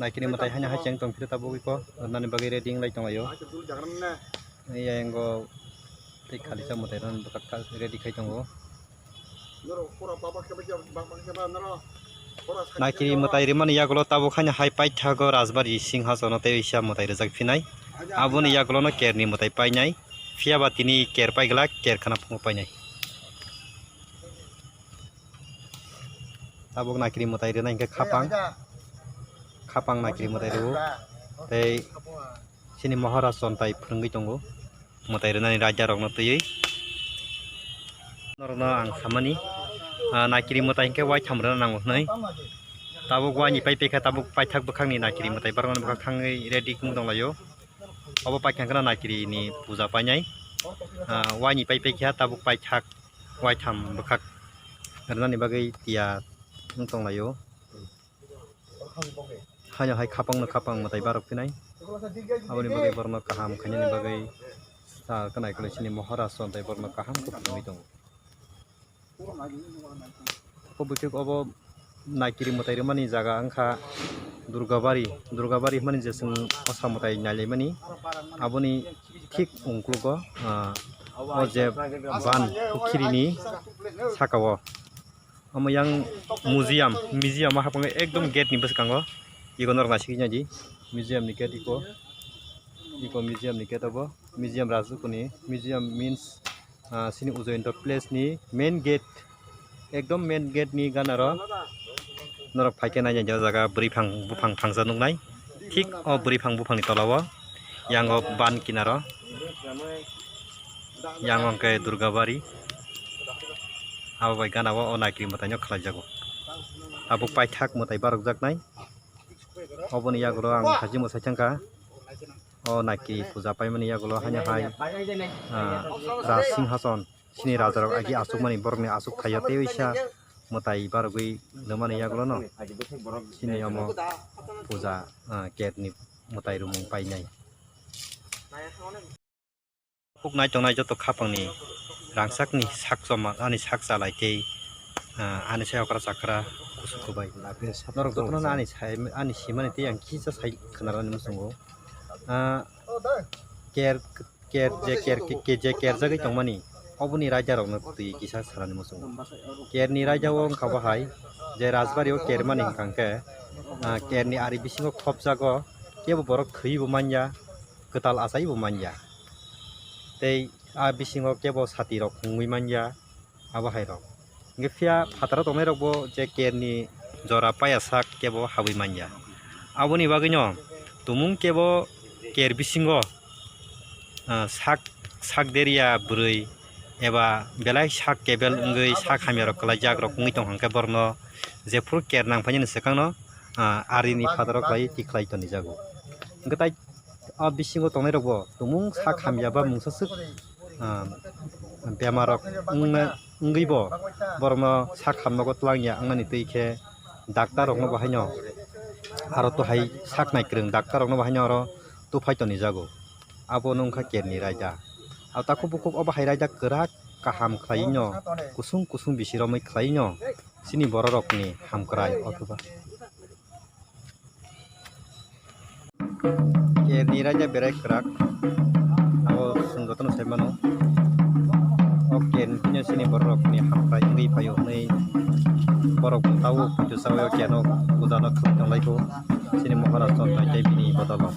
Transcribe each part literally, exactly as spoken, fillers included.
Naikiri mwtai haino hai cheng tong phiro tabuk iko rwnani bagwi ready wng lai tong laio. Iya engo tei khalisa mwtai rwnani bwkhak ready khai tongo. Naikiri mwtai rwmani yagulo tabuk haino hai paithago Rajbari Singhasono tei waisa mwtai rwjak phinai. Aboni yagulono kerni mwtai painai. Phiyaba tini ker paiglak, ker khana phungo painai. Tabuk naikiri mwtai rwnai hwnkhe khapang, khapang naikiri mwtai rwo. Tei chini Maharaj chontai phwrwngwi tongo mwtai rwnani raida rokno twiwi. Norokno ang samani, ah, naikiri mwtai hwnkhe waitham rwna nango hwnwi. Tabuk waini pai paikha, tabuk paithak bwkhakni naikiri mwtai barmani bwkhak thangwi ready wng tonglaio. Obo paikha hwnkhe naikiri ni puja painai. Ah, waini pai paikha tabuk paithak waitham bwkhak rwnani bagwi tiyar wng tonglaio. Haino hai khapang no khapang mwtai barok phinai. Aboni bagwi borokno kaham khainani bagwi sal kwnai kwlai chini Maharaj chontai borokno kaham khe phunugwi tongo. Obo bwkhak obo naikiri mwtai rwmani jaga wngkha Durgabari. Durgabari hwnmani je chwng osa mwtai nailaimani, aboni thik ungkulugo, ah, o je ban pukhiri ni saka o. Omo yang museum, museum o hapang ekdom gate ni bwskango. Iko norok naisingwi naidi, museum ni gate iko, iko museum ni gate obo, museum Rajukuni, museum means, ah, sini Ujoyonto place ni main gate, ekdom main gate ni ganaro norok phaikhe nainai o jaga bwrwi phang buphang phangsa nuknai, thik o bwrwi phang buphang ni tola o. Yang o ban kinaro, yang o hwnkhe Durgabari, abo bai gana o, o naikiri mwtai no khlai jago. Tabuk paithak mwtai barok jaknai. Oboni yagulo ang haji mwsai thangkha. O naikiri puja paimani yagulo haino hai, ah, Raj Singhason. Chini rajarok agi asukmani borokni asuk thaio tei waisa mwtai barogwi rwmani yagulono chini omo puja, ah, kerni mwtai rwmung painai. Huk nai tongnai joto khapangni rangchakni sak choma ani sak chalai tei, ah, ani sai okra chakra kusu kubai. Norok jotono ani sai, ani simani tei ang kisa sai khwnarani muchungo. Ah, ker ker je ker, ke, ke je kerjagwi tongmani, oboni raida rokno twi kisa sanani muchungo. Kerni raida o wngkha bo hai je Rajbari o kermani hwnkha hwnkhe, ah, kerni ari bisingo khopjago, kebo borok thwiwi bo manya, kwtal achaiwi bo manya. Tei a bisingo kebo sati rok hungwi manya. Abo hai rok. Hingke phiya phataro tongnai rok bo je kerni jora paya sak kebo habwi manya. Aboni bagwino tumung kebo ker bisingo, ah, sak, sak deria bwrwi eba belai sak kebel wngwi sak hamya rok kwlaijak rok wngwi tong hwnkhe borokno jephuru ker nangphainani swkangno, ah, arini phataro khlai tikhlai tonijago. Hingke tai o bisingo tongnai rok bo tumung sak hamya ba mungsaswk, ah, bemar rok wngna, wngwi bo borokno sak hamnogo twlangya wngnani twi khe doctor rokno bo haino aro to hai sak nai kwrwng doctor rokno bo haino aro tuphai tonijago. Abono wngkha kerni raida. Abo takhuk bukhuk obo hai raida kwrak kaham khlaiwino kusung kusung bisi romwi khlaiwino chini borok rokni hamkrai othoba. Kerni raida berai kwrak, abo chwng jotono sai mano. O kerni phino chini borok rokni hamkrai wngwi phaio hwnwi borok bo tabuk puja chawai o kerno puja no khwlai tong lai kho chini Maharaj Chondrai tei bini bodolo.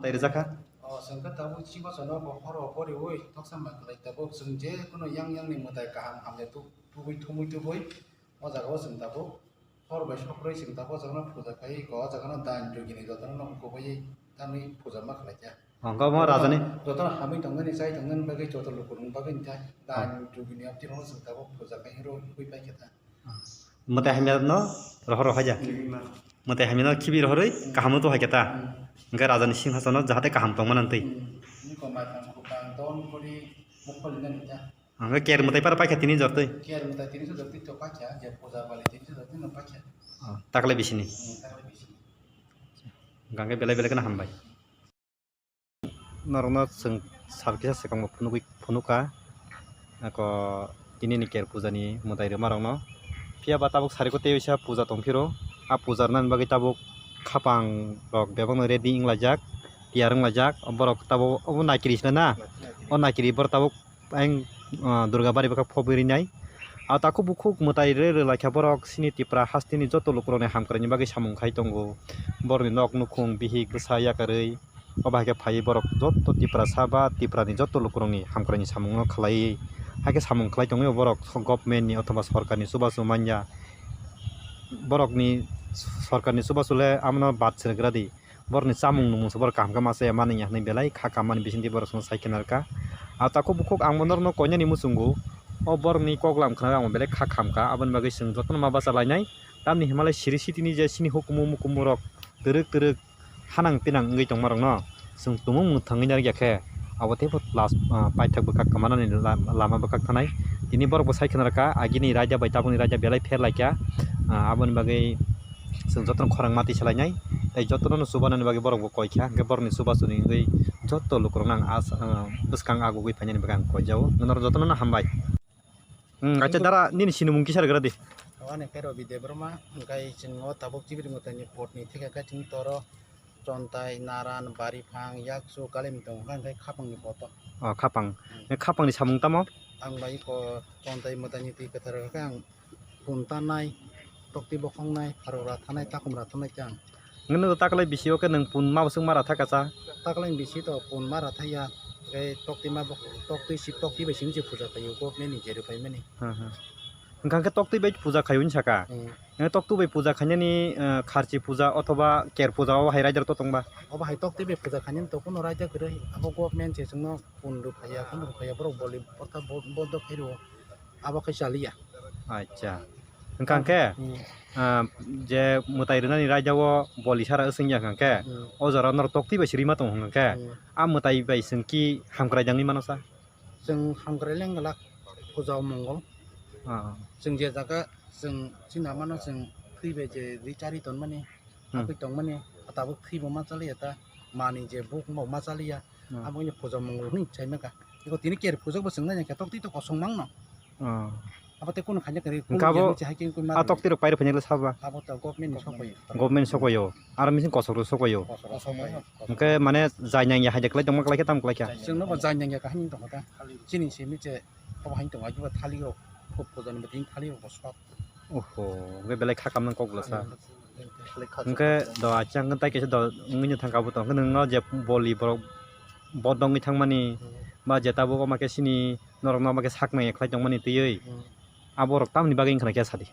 Tai rijak kha. O, chwng khe tabuk chibosono bo horo poriwi toksa ma kwlai tabuk. Chwng je kuno yang yang ni mwtai kaham hamya tu-, tubui thumui tubui o jaga o chwng tabuk hor bai sokrai chwng tabuk o jaga no puja khai ko o jaga no dan jogini jotono no kubui tamni puja ma khlai kha. Hwnkhe omo rajani jotono hamwi tongnani chai tongnani bagwi joto lukurokni bagwi wngkha dan jogini abdi rono chwng tabuk puja khai rw-, rwui pai kha ta. Mwtai hamya no rohor rohor ya. Mwtai hamya no khibi rohorwi kaham no to hai khe ta. Hwnkhe raja ni singhasan no jahate kaham tong mano twi. Ni ko mai thang ko kang don kori mukol ni ta. Hwnkhe ker mwtai par paikha tini jor twi. Ker mwtai tini jor twi to paikha, je puja bali tini jor twi no paikha. Oh, taklai bisini. Hmm, taklai bisini. Hwnkhe belai belai kheno hambai. Norokno chwng sal kisa swkang bo phunugwi phunukha, ako tini ni ker puja ni mwtai rwma rokno. Phiya ba tabuk sari ko tei waisa puja tong phiro, a puja rwnani bagwi tabuk khapang rok bebak no ready wng laijak, tiyar wng laijak. Borok tabuk obo naikiri se na, o naikiri borok tabuk ayang, ah, Durga bari bwkha phobwi rinai. A takhuk bukhuk mwtai rw rw laikha borok chini Tipra hasteni joto lukurokni hamkraini bagwi samung khai tongo. Borokni nok nukhung bihik bwsa yakarwi. Obo hai khe phaiwi borok joto Tiprasa ba Tiprani joto lukurokni hamkraini samungno khlaiwi, hai khe samung khlai tongwi borok government ni othoba sorkarni chubachu manya. Borokni sorkarni chubachu le amono bad se rwgra di. Borokni chamung nungmung se borok kaham khe ma chaya mani ya hwnwi belai kha kammani bisingtwi borok chwngno sai khe narwkha. A takhuk bukhuk ang bo norokno koinani muchungo, o borokni koklam khna ang bo belai kha khamkha, aboni bagwi chwng jotono ma bacha lainai. Tamni himalai siri sitini je chini hukumu mukumu rok twrwk twrwk hanang pinang wngwi tongmarokno chwng tumung mwthangwi narwkya khe, abo teibo last, ah, paithak bwkhak kwmanani la-, lama bwkhak thanai. Tini borok bo sai khna rwkha, agini raida bai tabukni raida belai pher laikha, ah, aboni bagwi chwng jotono khorang ma twi salainai, tei jotono chubanani bagwi borok bo koi kha, hwnkhe borokni chubachu ni wngwi joto lukurokno ang asa, ah, bwskang agugwi phainani bagwi ang koijao. Norok jotono no hambai. Hmm, acha dara nini sinimung kisa rwgra di. Ani khe Robi Debbarma, hwnkhe chwng o tabuk chibiri mwtaini pot ni thika khe chwng toro Chontai, Naran, Bariphang, Yakchu, Kalimpong, hwnkhe khapang ni pot o. Oh, khapang. Hmm. Eh, khapang ni samung tamo? Ang bai ko Chontai mwtaini twi kwthar khe ang pun tanai, tokti bokhongnai, pharora thanai, takhumra thanai khe ang. Nwng taklai bisi o khe nwng pun ma bwswk ma ratha kacha? Taklai bisi to pun ma ratha ya, tei tokti ma bok-, tokti si, tokti bai simi se puja khaio, government ni je rwphaimani. Ha, ha. Hwnkha khe tokti bai puja khaio hinwi saka? Hmm. Nwng tokti bai puja khainani, eh, kharchi puja othoba ker puja o hai raida rok to tongba? Obo hai tokti bai puja khainani to kuno raida kwrwi, abo government se chwngno pun rwphaiya, khum rwphaiya, borok boli, ortha bo-, bodo khairwo. Abo khe chaliya. Acha. Hwnkha khe, hmm, ah, je mwtai rwnani raida o boli sara wswngya hwnkha khe, hmm, o jora norok tokti bai se rima tongo hwnkha khe, hmm, a mwtai bai chwng ki hamkrai dangwi mano sa? Chwng hamkrai le wng glak puja o mongol. Ah. Chwng je jaga chwng chini amano chwng thwi bai je ri chari tonmani, hmm, hakhe tongmani, tabuk thwi bo ma chaliya ta, mani je buk bo ma chaliya, hmm, abo wngya puja mongol hwnwi sai mankha. Eko tini ker puja bo chwng nai khe tokti to kosong mangno. Ah. Abo tei kunu khaina kwrwi, kunu hwnkhe abo yang se hai khe wngwi ma a rwngya. Tokti rok pairok phainai le sabo? Abo to government ni sokoyo. Government sokoyo. Aro mising kosok rok sokoyo. Kosok rok sokoyo. Hwnkhe mane jai nangya hai de kwlai tongma kwlai khe tamo kwlai kha? Chwngno bo jai nangya kaham wng tongkha ta. Chini simi che abo hai tong, abo thali rok, kok puja ni bwtwi thali rok bo sok. Oho, hwnkhe belai kha kamnang kok bwlasa. Hmm. Hwnkhe do achang tai kaisa do wngwi thangkha abo to. Hwnkhe nwngno je boli borok bodongwi thangmani, hmm, ba je tabuk omo khe sini norokno omo khe sak nangya khlai tongmani twiwi. Hmm. Aborok tamoni bagwi wngkha na khe sadi?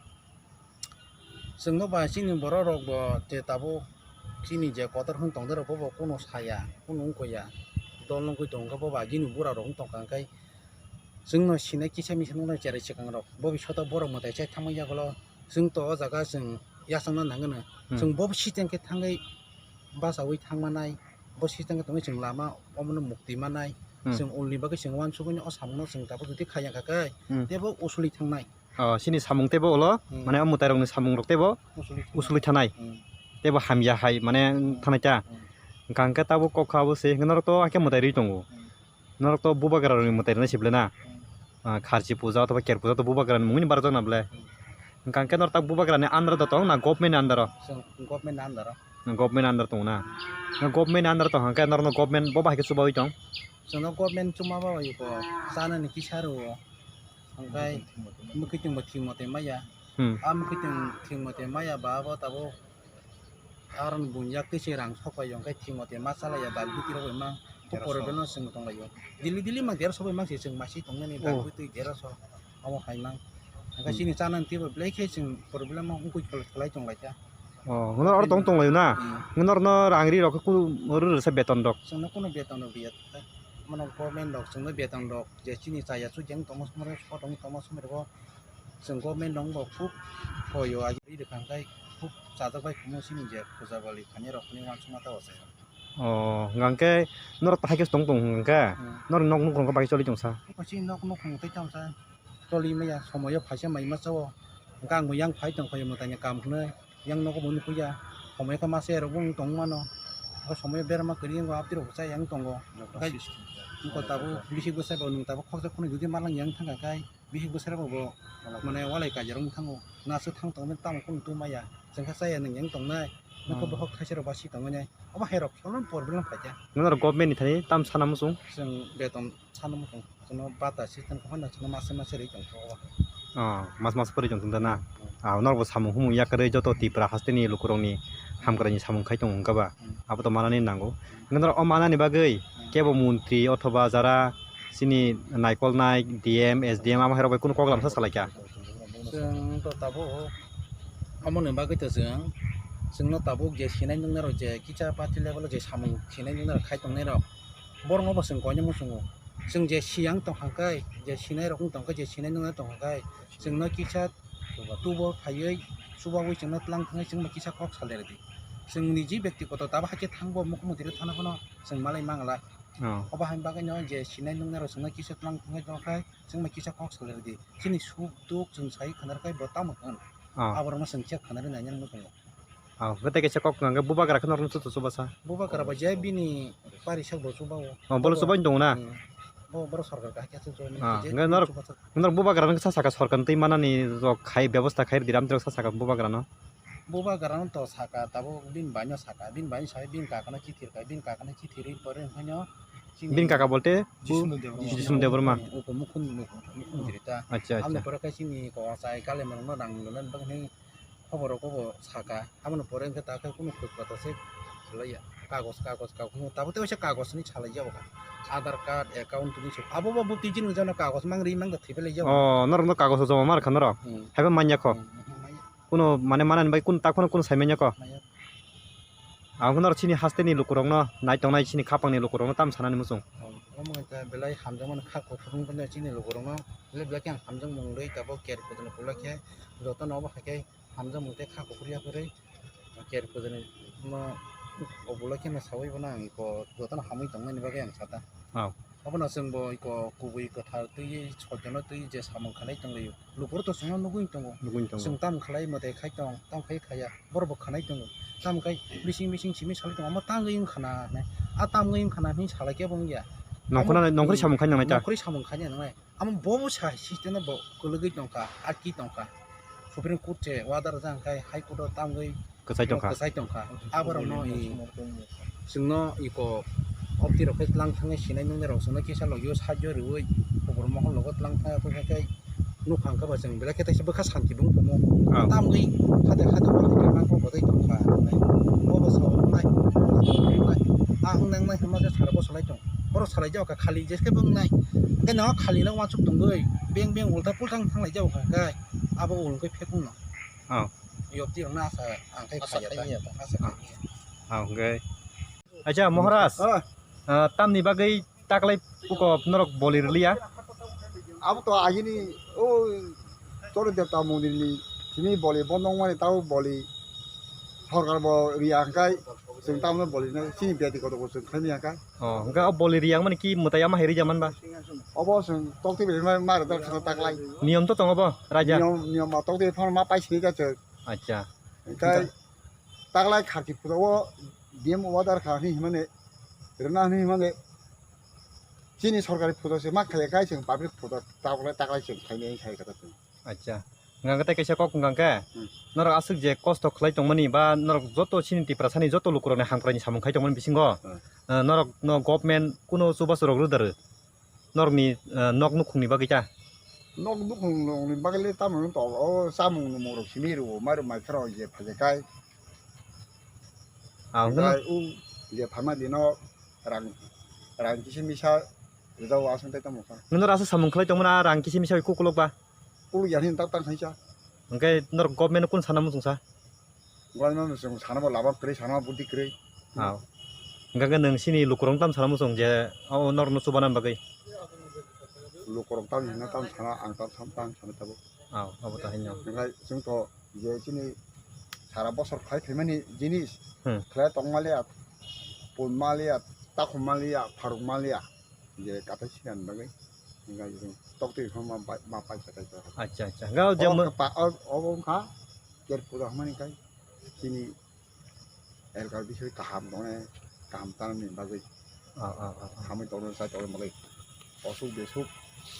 Chwngno ba chini borok rok bo je tabuk chini je kotor hwn tongdoi rok bo, bo kunu saya, kunu wngkha ya. Dol wngwi tongkha bo ba gini bura rok wng tongkha hwnkhe chwngno sinai kisa misa nuknai cherai swkang rok. Bo bisoto borok mwtai chai thangma yagulo chwng to o jaga chwng yachangna nangano. Hmm. Chwng bo siteng khe thangwi bachaui thangmanai, bo siteng khe tongwi chwng lama omono mukti manai. Hmm. Chwng ulni bagwi chwng uansukgwi o samungno chwng tabuk twi khaiya kha khe, hmm, teibo usuli thangnai. Oh, chini samung teibo ulo, hmm, mane o mwtai rokni samung rok teibo usuli thangnai. Usuli thanai. Hmm. Teibo hamya hai mane, hmm, thanai ta. Hmm. Hwnkha hwnkhe tabuk kok kha abo se hwnkhe norok to hakhe mwtai rwi tongo. Hmm. Norok to bubagra rokni mwtai rwna sibla na. Hmm. Ah, kharchi puja othoba ker puja to bubagra ni mungni barjak na ble. Hmm. Hwnkha hwnkhe norok ta bubagra ni under do tong na government ni under o? Chwng government ni under o. Government under tongo na? Na government under tong hwnkhe norokno government bo bahai khe chubaui tong? Chwngno government chuma babai bo chanani kisa rwo. Hwnkhe mwkhwtwng bo thwimo tei maya. Hmm. Amo khe chwng thik mote maya ba abo tabuk. Aron bunya kisi rang sok pai yong khe thik mote ma chalai ya, bike bwtwi rok bai mang. Kok problem no chwng tong lai yo. Daily daily mang dera sok bai mang se chwng masi tong nani, bike bwtwi dera sok. Amo hai mang. Hwnkhe chini chana ni twi bo belai khe chwng problem o wngwi khlai tong lai kha. Oh, hwnkheno oro tong tong lai na? Hmm. Hwnkheno oro no rang ri rok khe ku oro rwsa beton rok. Chwngno kuno beton rok riya. Mano government rok chwngno beton rok je chini chaya su jeng tongma sumare so tong tongma sumare bo chwng government rok bo khub hoyo agi ri rwkha hwnkhe khub chajak bai khumui chini je puja bali khainai rok ni uansukma ta o chai. Oh, hwnkhe norok tahai khe tong tong hwnkhe Hmm. norok nok nukhung khe bai choli tong sa. Chini nok nukhung tei tamo sa. Choli maya somoyo phaisa mai ma chao. Hwnkhe ang bo yang phai tong khayo mwtaini kam hwnwi. Yang nogo bo nukhuya. Somoyo khe masa erok bo wng tong mano. Hwnkhe somoyo berma kwrwi wng abdi rok bo cha yang tongo. Hwnkhe wngkha tabuk bisi bwsai bo nwng tabuk khoroksa khoroknwi jodi malang yang thangkha khai. Bihik bwsarok bo mane walai kaijarok wng thango, naso thang tongmani tamo kunu tongmaya, chwngkha chaya nwng yang tongnai, nokho bokhok thaisarok basi tongmani, obo hai rok problem phaikha. Norok government ni thani tam sana muchung? Chwng beton sana muchung, chwngno bata system khe phano chwngno masa masa rwi tongkha obo. Oh, mas mas pori tong tong na? Ah, norok bo samung humung yakarwi joto Tripura hasteni lukurokni hamkrai ni samung khai tongo wngkha ba? Abo to manani nango. Hwnkhe norok o manani bagwi kebo montri othoba jara chini naikolnai D M, S D M amo hai rok bai kunu koklam sa salai kha. Chwng to tabuk amoni bagwi to chwng, chwngno tabuk je sinai nungnai rok je kisa party level o je samung sinai nungnai rok khai tongnai rok, borokno bo chwng koino muchungo. Chwng je siyang tongkha khe, je sinai rok wng tongkha, je sinai nungnai tongkha khe, chwngno kisa tubo phaiwi, chubawi chwngno tlang thangwi chwngno kisa kok salai rwdi. Chwng niji byaktigoto tabo hai khe thangbo mukhumu tiri thana phano chwng malai mangla. Oh. Obo hai bagwino je sinai nungnai rok chwngno kisa tlang thangwi tongkha khe, chwngno kisa kok salai rwdi. Chini suk duk chwng sai khwna rwkhe bo tamo hwn. Oh. Aborokno chwng kisa khwna rwna nang muchungo. Oh, hwnkhe tei kaisa kok hwnkha khe bubagra khe norokno chuto chubasa? Bubagra ba je bini parisak bo chuba o. Oh, bolo chubaino tongo na? Hmm. Bo, borok sorkar kahai khe chuba. Ah, je hwnkhe norok, chubasa. Norok bubagra no sa saka sorkar twi manani rok khai bebosta khai rwdi ram rok sa saka bubagra no? Bubagra no to saka tabuk bini bai no saka, bini bai no sai bini kaka no chithi rwkha, bini kaka no chithi rwi pore hwnkhe no chini bini kaka bolte? Jisnu Debbarma. Jisnu Debbarma. Upo mukhun, mukhun, mukhun jiri ta. Acha, acha. Amni pore khe chini ko achai kale manokno rang nunani bagwi khobor rok bo saka, aboni pore hwnkhe ta khe kunu khwk pata se khlaiya. Kagos, kagos, kagos, tabuk tei waisa kagos hinwi salai ya bo kha. Aadhaar card, account tini se. Abo bo bwtwi jini jano kagos mang ri mang da thwi belai ya bo. Oh, norok no kagos joma mar kha norok? Hmm. Haibo manya kho? Hmm, hmm, manya. Kuno mane manani bai kun ta kheno kuno sai manya kho? Manya. Ang norok chini hasteni lukurokno nai tongnai chini khapangni lukurokno tam sanani muchung. Oh, omo ta belai hamjakmani kha kuphur wngkha chini lukurokno. Belai belai khe ang hamjakmung rwi tabuk ker kuchukno puila khe jotono obo hai khe hamjakmung tei kha kuphur yakarwi ker kuchukno obolai kheno saui bono ang iko jotono hamwi tongmani bagwi ang sata. Oh. Obono chwng bo iko kubui kwthar twiwi soitono twiwi je samung khlai tonglaio. Lukurok to chwngno nugwi tongo. Nugwi tongo. Chwng tamo khlai mwtai khai tong, tamo khai khaiya. Borok bo khanai tongo. Tamo khai bising bising simi salai tongo. Omo tangwi wngkha na hinwi. A tamo wngkha na hinwi salai khe bo wngya. Nongkhorna, nongkhorwi samung khai nangnai ta? Nongkhorwi samung khai nangnai. Amo bo bo sa system no bo kwlwgwi tongkha, atki tongkha. Supreme Court se order jang khai High Court o tangwi kwchai tongkha. Kwchai tongkha. Aborokno i chwngno iko opti rok khai tlang thangwi sinai nungnai rok chwngno kisa logio sajio riui kubur mohor logo tlang thangwi khai khai nukha hwnkhe bo chwng belai khe teisa bwkha santi bung tongmo. Ah. Tamgwi hade hade hade hade mangkok bodai tongkha. Bo bo sao nai. Ah, ang nang nai hwnma khe sara bo salai tong. Borok salai jao kha khali jeskhe bung nai. Hwnkhe no khali no uansuk tongwi beng beng ulta pultang thanglai jao kha hwnkhe abo ulungkhe phekung no. Oh. Yopti rok na asa ang khai khaya ta. Asa khai ya. Ah, hwnkhe. Acha, Maharaj. Ah. Ah, tamni bagwi taklai puko norok boli rwliya? Abo to agini o Choro Debta mondir ni simi boli bondo wngmani tabo boli sorkar bo riya hwnkhe chwng tamo boli no chini byaktigoto bo chwng khlaimani hwnkhe. Oh, hwnkhe o boli riya wngmani ki mwtai ama hai rija manba? Obo chwng tokti bai ma rwjak khna taklai. Niyom to tongo bo raja? Niyom, niyom ma tokti phano ma paisini ja chwng. Acha. Hwnkhe taklai khaki puja o D M order kha hinwi himani rwna hinwi himani chini sorkari puja se ma khaiya kai chwng public puja taklai taklai chwng khainai khai kha chwng. Acha. Hwnkhe tei kaisa kok hwnkha khe, hmm, norok aswk je kosto khlai tongmani ba norok joto chini Tiprasani joto lukurokni hamkraini samung khai tongmani bisingo, hmm, eh, norok no government kuno chubachu rok rwda rw? Norokni, eh, nok nukhungni bagwi ta? Nok nukhung nokni bagwi le tamo wng tong, o chamung nwmung rok simi rwo, mairum mai kheno je phaje kai. Ah, wngkhe no. Kai u je pharma dino rang, rang kisi misa rwjao aswk tei tamo kha. Nwng noro aswk samung khlai tongmani, ah, rang kisi misa bai kukulok ba? Kuluk ya hini tak tang khaisa. Hwnkhe norok government no kun sana muchung sa? Wngkha no chwng sana bo lama kwrwi, sana bo budi kwrwi. Hao. Hwnkha khe nwng chini lukurok tamo sana muchung je o norokno chubana bagwi? Lukurok tamo hino tamo sana, ang tamo sana, tamo sana tabuk. Hao, abo to haino. Hwnkhe chwng to je chini sara bosor khlai phaimani jinis, Hmm. khlai tongmaliya, punmaliya, takhumaliya, pharukmaliya. Je kathai sinani bagwi, hingkha chwng toktwi phano ma pai-, ma paisa tei to. Acha, acha. Hingkha o je obo mo- khe pa-, o-, obo wngkha Ker puja hwnmani kai chini elkar bisoi kaham tongni, kaham tanani bagwi. Ah, ah, ah, ah. Hamwi tongno chai tongni bagwi. Osuk besuk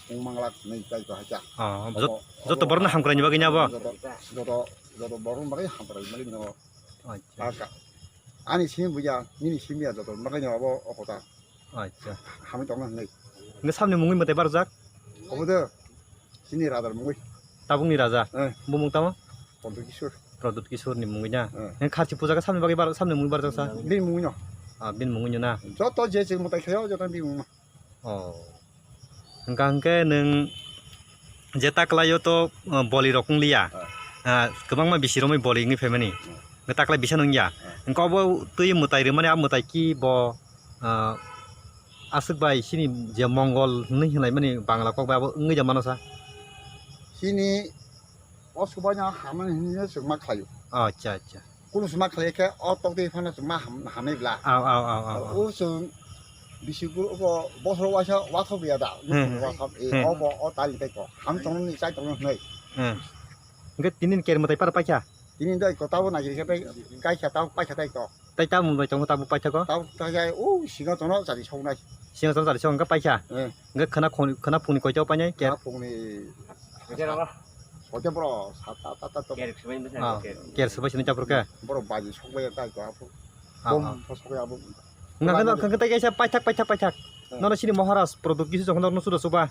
wng manglak hinwi chai to hacha. Ah, jot-, obo, joto obo borokno hamkraini bagwi ni abo? Joto, joto, joto borokni bagwi hamkraini bagwi no. Acha. Ani simi buya, nini simi ya joto bagwi no abo o kota. Acha. Hamwi tongna hinwi. Hingke samni mungwi mwtai barjak? Obo de, chini rajar mungwi. Tabukni raja? Eh. Bumung tamo? Prodot Kishore. Prodot Kishore ni mungwi na? Eh. Hingke kharchi puja khe samni bagwi bar-, samni mungwi barjak sa? Bini mungwi no. Ah, bini mungwi no na? Joto je chwng mwtai khayo, joto bini mungwi no. Oh. Hingka hingke nwng je taklaio to, uh, boli rok wng liya. Ah. Ah, kwbangma bisi romwi boli wngwi phaimani. Hmm. Hingke taklai bisa nung ya. Hmm. Hingke obo twi mwtai rwmani, a mwtai ki bo, ah, aswk bai chini je Mongol hwnwi hinlaimani Bangla kok bai abo wngwi da mano sa? Chini o subaino hamani hinwi chwng ma khlaio. Acha, acha. Kunu se ma khlai khe o tok twi phano chwng ma ham-, hamwi bla. Aw, aw, aw, aw, aw. O chwng bisi guru bo bosor waisa wathok ya da. Hmm. Wathok, eh, Hmm. obo o tali tei ko. Ham tongni chai tongno hnoi. Hmm. Hingke tini ni ker mwtai par paikha? Tini dai ko tabo nai khe pai, kai kha tabo paikha tai ko. Tai tamo bai tongo, tabuk paithakgo? Tabuk paithakgo, o singa tono chari soknai. Singa tono chari sok, hingke paikha? Eh. Hingke khwna khon-, khwna phungni koito painai? Ker- Khwna phungni koito bro, sat, aat, aat, aat. Ah, ker swbai sini tapur khe? Bro, baji sokbai ya tai ko, apo. Ah, bom ah. Sokbai abo. Hingke, hingke, hingke tai kaisa paithak, paithak, paithak. Eh. Nono sini Maharaj, Prodot Kishore jokhon norno suda suba.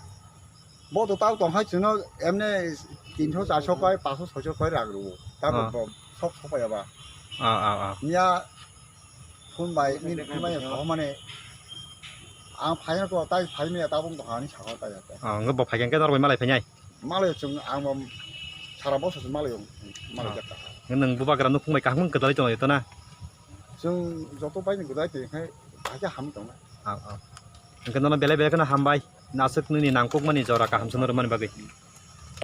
Bo to tao tong hai chwngno emne tinso charso koi, panso soiso koi rang rwo. Tamo Ah. bo sok sok ya ba. Ah, ah, ah. Miya phone bai, nini phone bai thok mani. Ang phai no to tai phai miya tabung to hani sakha tai ya. Ah, hingke bo phai khe norok bai malai phainai? Malai chwng ang bo sara bosor se malai malai Ah. jak ta. Nwng bubagra nukhung bai kaham kwdalai tongo to na? Chwng joto bai ni kwdalai twi khai hai khe ham tong na. Ah, ah. Hingke nono belai belai kheno hambai. Naswk nini nangkukmani jora kaham se no rwmani bagwi.